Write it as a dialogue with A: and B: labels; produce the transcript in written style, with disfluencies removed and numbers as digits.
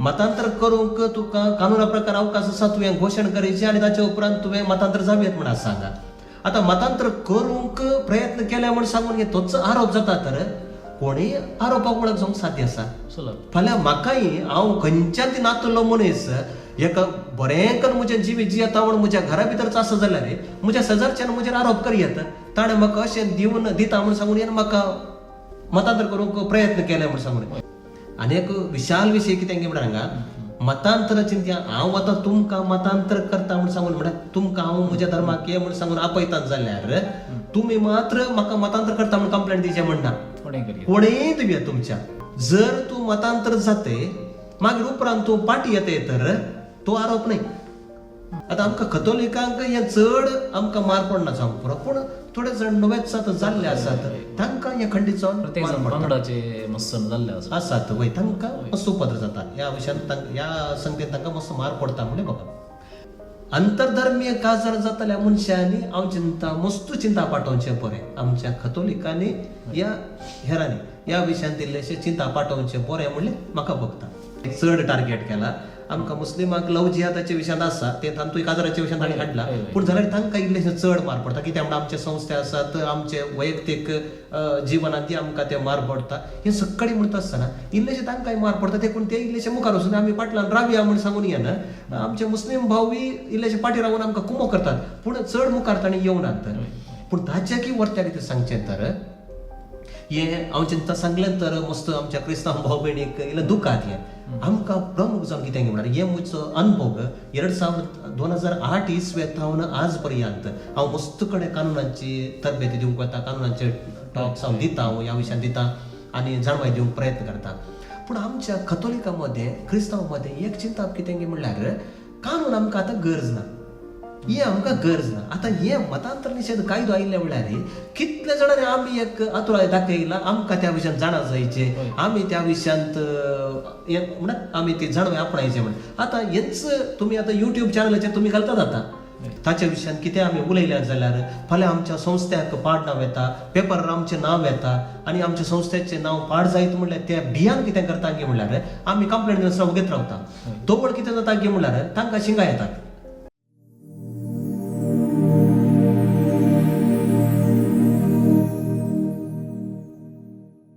A: मतांतर करूंक तुका कानुना प्रकार अवकाश आसा, तुवें घोशण करची आनी ताचे उपरांत तुवें मतांतर जावयेत म्हण सांगा. आतां मतांतर करूंक प्रयत्न केले म्हण सांगून हे तोच आरोप जाता तर कोणूय आरोपाक वळख जावंक साध्य आसा. फाल्यां म्हाकाय हांव खंयच्यान ती नातुल्लो मनीस एका बरें करून म्हजें जिवीत जियेता म्हूण म्हज्या घरा भितरच आसा जाल्यार म्हज्या शेजारच्यान म्हजेर आरोप करयेत, ताणें म्हाका अशें दिवन दिता म्हूण सांगून हें म्हाका मतांतर करूंक प्रयत्न केले म्हूण सांगून. आनी एक विशाल विशय कितें म्हणल्यार हांगा मतांतर चिंत्या हांव आतां तुमकां मतांतर करता म्हूण सांगून म्हळ्यार तुमकां हांव म्हज्या धर्माक ये म्हूण सांगून आपयता जाल्यार तुमी मात्र म्हाका मतांतर करता म्हूण कंप्लेंट दिवचें म्हणना, कोणेय दिवया तुमच्या. जर तूं मतांतर जाते मागीर उपरांत तूं पाटी येते तर तो आरोप न्हय. आतां आमकां कथोलिकांक हें चड आमकां मार पडना जावंक पुरो, पूण थोडे जाण नवेच आतां जाल्ले आसात तांकां हें खंडीत जावन आसात वय, तांकां मस्त उपद्र जाता ह्या विशयान, ह्या संगतीन तांकां मस्त मार पडटा म्हणलें बघा. आंतरधर्मीय काजार जातल्या मनशांनी हांव चिंता मस्त चिंता पाठोवचें बरें आमच्या कथोलिकांनी या हेरांनी ह्या विशयान इल्लेशें चिंता पाठोवचें बरें म्हणलें म्हाका भोगता. चड टार्गेट केला आमकां मुस्लिमांक लव जिहादाच्या विशयांत आसा ते तातूंत काजाराच्या विशयांत तांणी हाडला, पूण जाल्यार तांकां इल्लेशें चड मार पडटा. कित्याक म्हणल्यार आमचे संस्थे आसात, आमचे वैयक्तीक जिवनांत आमकां ते मार पडटा. हें सगळें म्हणटा आसतना इल्लेशें तांकांय मार पडटा देखून ते इल्लेशे मुखार वचून आमी फाटल्यान रावया म्हूण सांगून येना. आमचे मुस्लीम भावूय इल्लेशे फाटीं रावन आमकां कुमो करतात, पूण चड मुखार तांणी येवनात. पूण ताच्या की वरत्या कितें सांगचें तर हें हांव चिंता सांगलें तर मस्त आमच्या क्रिस्तांव भाव भयणीक इल्लें दुखात. हें आमकां प्रमुख जावन कितें म्हणल्यार हें म्हजो अनुभव 2008 इसवे थावन आज पर्यंत हांव मस्त कडेन कानुनांची तरबेती दिवंक वता, कानुनांचे टॉक्स हांव दिता, हांव ह्या विशयान दिता आनी जाणवाय दिवंक प्रयत्न करता. पूण आमच्या कथोलिकां मदें क्रिस्तांव मदें एक चिंताप कितें म्हणल्यार कानून आमकां आतां गरज ना, ही आमकां गरज ना. आतां हे मतांतर निशेध कायदो आयिल्ले म्हणल्यार कितले जाणांनी आमी एक आतुराय दाखयला, आमकां त्या विशयांत जाणा जायचें, आमी त्या विशयांत म्हणल्यार आमी ती जाणवाय आपणायचें म्हण. आतां हेंच तुमी आतां युट्यूब चॅनलाचेर तुमी घालतात आतां ताच्या विशयान कितें आमी उलयल्यात जाल्यार फाल्यां आमच्या संस्थ्याक पाड नांव येता, पेपरार आमचें नांव येता आनी आमच्या संस्थेचें नांव पाड जायत म्हणल्यार त्या भियान कितें करता गे म्हणल्यार आमी कंप्लेंट दिवन वगेत रावता. तोवळ कितें जाता गे म्हणल्यार तांकां शिंगा येतात.